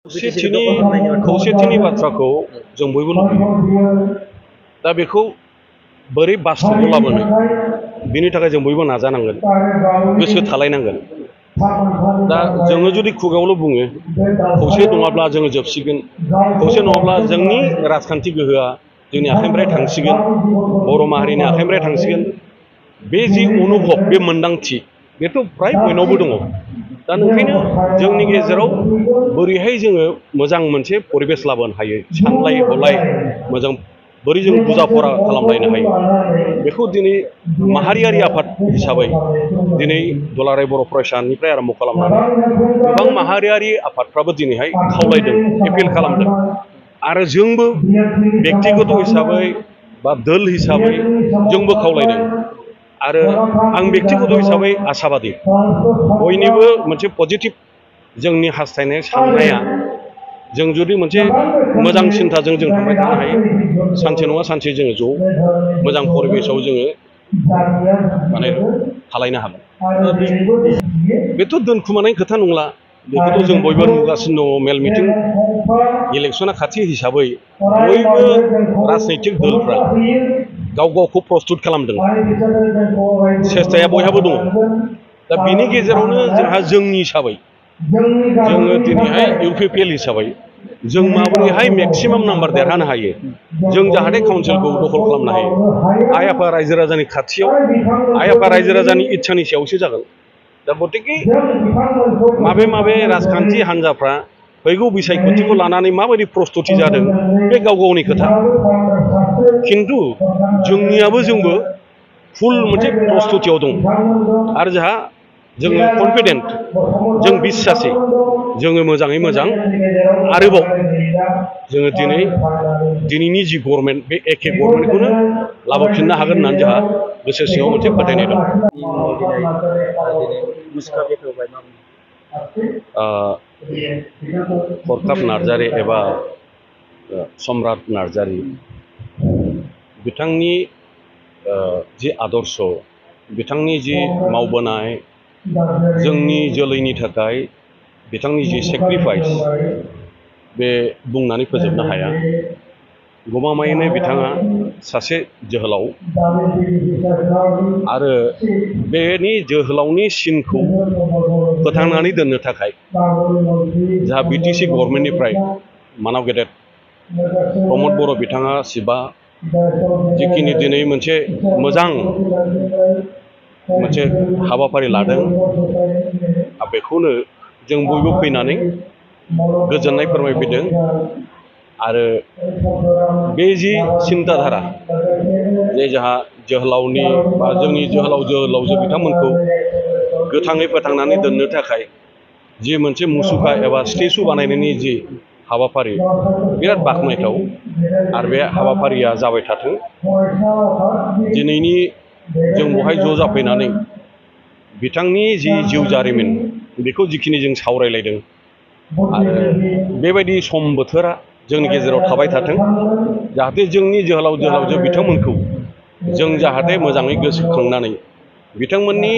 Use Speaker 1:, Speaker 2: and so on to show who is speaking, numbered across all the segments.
Speaker 1: खौसेथिनि बाथ्राखौ जों बयबो लुबैयो दा बेखौ बोरै बास्तबआव लाबोनो बिनि थाखाय जों बयबो नाजानांगोन गोसो थालायनांगोन दा जोङो जुदि खुगायावल' बुङो खौसे नङाब्ला जोङो जोबसिगोन खौसे नङाब्ला जोंनि राजखान्थि गोहोआ जोंनि आखाइनिफ्राय थांसिगोन बर' माहारिनि आखाइनिफ्राय थांसिगोन बे जि अनुभब बे मोन्दांथि बेथ' फ्राय बयनावबो दङ दा ओंखायनो जोंनि गेजेराव बोरैहाय जोङो मोजां मोनसे परिबेस लाबोनो हायो सानलाय हलाय मोजां बोरै जों बुजा फरा खालामलायनो हायो बेखौ दिनै माहारियारि आफाद हिसाबै दिनै दुलाराय बर' फरायसानिफ्राय आरम्भ खालामनानै गोबां माहारियारि आफादफ्राबो दिनैहाय खावलायदों एपिल खालामदों आरो जोंबो बेक्तिगत हिसाबै बा दोल हिसाबै जोंबो खावलायदों आरो आं बेक्तिगत हिसाबै आसाबादि बयनिबो मोनसे पजिटिभ जोंनि हास्थायनाय साननाया जों जुदि मोनसे मोजां सिन्थाजों जों थांबाय थानो हायो सानसे नङा सानसे जोङो ज' मोजां परिबेसाव जोङो माने खालायनो हागोन बेथ' दोनखुमानाय खोथा नंला बेखौथ' जों बयबो नुगासिनो दङ मेल मिटिं इलेक्सना खाथि हिसाबै बयबो राजनैतिक दलफ्रा गाव गावखौ प्रस्तुत खालामदों सेस्ताया बयहाबो दङ दा बिनि गेजेरावनो जोंहा जोंनि हिसाबै जोङो दिनैहाय इउपिपिएल हिसाबै जों माबोरैहाय मेक्सिमाम नाम्बार देरहानो हायो जों जाहाथे काउन्सिलखौ दखल खालामनो हायो आइ आफा रायजो राजानि खाथियाव आइ आफा रायजो राजानि इच्छानि सायावसो जागोन दा गतिके माबे राजखान्थि हान्जाफ्रा फैगौ बिसायख'थिखौ लानानै माबायदि प्रस्तुति जादों बे गाव गावनि खोथा खिन्थु जोंनियाबो जोंबो फुल मोनसे प्रस्तुतियाव दं आरो जोंहा जोङो कनफिडेन्ट जों बिस्सासि जोङो मोजाङै मोजां आरोबाव जोङो दिनैनि जि गभर्नमेन्ट बे एखे गभर्नमेन्टखौनो लाबोफिननो हागोन होननानै जोंहा गोसो सिङाव मोनसे फोथायनाय दं हरखाब नार्जारि एबा सम्राट नार्जारि बिथांनि जि आदर्श बिथांनि जि मावबोनाय जोंनि जोलैनि थाखाय बिथांनि जि सेक्रिफाइस बे बुंनानै फोजोबनो हाया गमामायैनो बिथाङा सासे जोहोलाव आरो बेनि जोहोलावनि सिनखौ फोथांनानै दोननो थाखाय जोंहा बिटिसि गभर्नमेन्टनिफ्राय मानाव गेदेर प्रमद बर' बिथाङा सिबा जिखिनि दिनै मोनसे मोजां मोनसे हाबाफारि लादों बेखौनो जों बयबो फैनानै गोजोननाय फोरमायफैदों आरो बे जि सिन्ताधारा जे जोंहा जोहोलावनि बा जोंनि जोहोलावजो बिथांमोनखौ गोथाङै फोथांनानै दोननो थाखाय जि मोनसे मुसुखा एबा स्टेचु बानायनायनि जि हाबाफारि बिराद बाख्नायथाव आरो बे हाबाफारिया जाबाय थाथों दिनैनि जों बहाय ज' जाफैनानै बिथांनि जि जिउ जारिमिन बेखौ जिखिनि जों सावरायलायदों आरो बेबायदि सम बोथोरा जोंनि गेजेराव थाबाय थाथों जाहाथे जोंनि जोहोलावजो बिथांमोनखौ जों जाहाथे मोजाङै गोसोखांनानै बिथांमोननि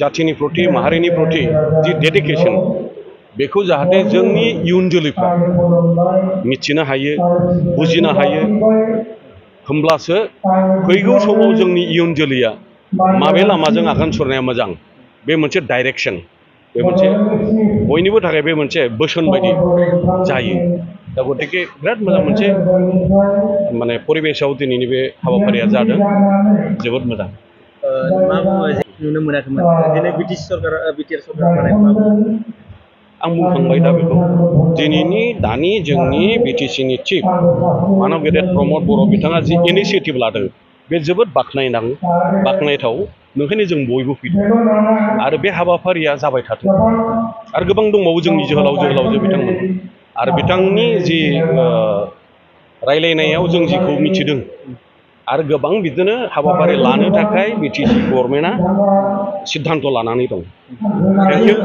Speaker 1: जाथिनि प्रति माहारिनि प्रति जि डेडिकेसन बेखौ जाहाथे जोंनि इयुन जोलैफ्रा मिथिनो हायो बुजिनो हायो होमब्लासो फैगौ समाव जोंनि इयुन जोलैया माबे लामाजों आगान सुरनाया मोजां बे मोनसे डाइरेक्सन बे मोनसे बयनिबो थाखाय बे मोनसे बोसोन बायदि जायो दा गतिके बिराद मोजां मोनसे माने परिबेसाव दिनैनि बे हाबाफारिया जादों जोबोद मोजां
Speaker 2: नुनो मोनाखैमोन दिनै बिटिआर सरकार
Speaker 1: आं बुंखांबाय दा बेखौ दिनैनि दानि जोंनि बिटिसिनि चिफ मानाव गेदेर प्रमद बर' बिथाङा जि इनिसियेटिभ लादों बे जोबोद बाख्नायथाव ओंखायनो जों बयबो फैदों आरो बे हाबाफारिया जाबाय थाथों आरो गोबां दंबावो जोंनि जोहोलावजो बिथांमोन आरो बिथांनि जि रायलायनायाव जों जिखौ मिथिदों आरो गोबां बिदिनो हाबाफारि लानो थाखाय बिटिसि गभर्नमेन्टआ सिद्धान्त लानानै दं थेंक इउ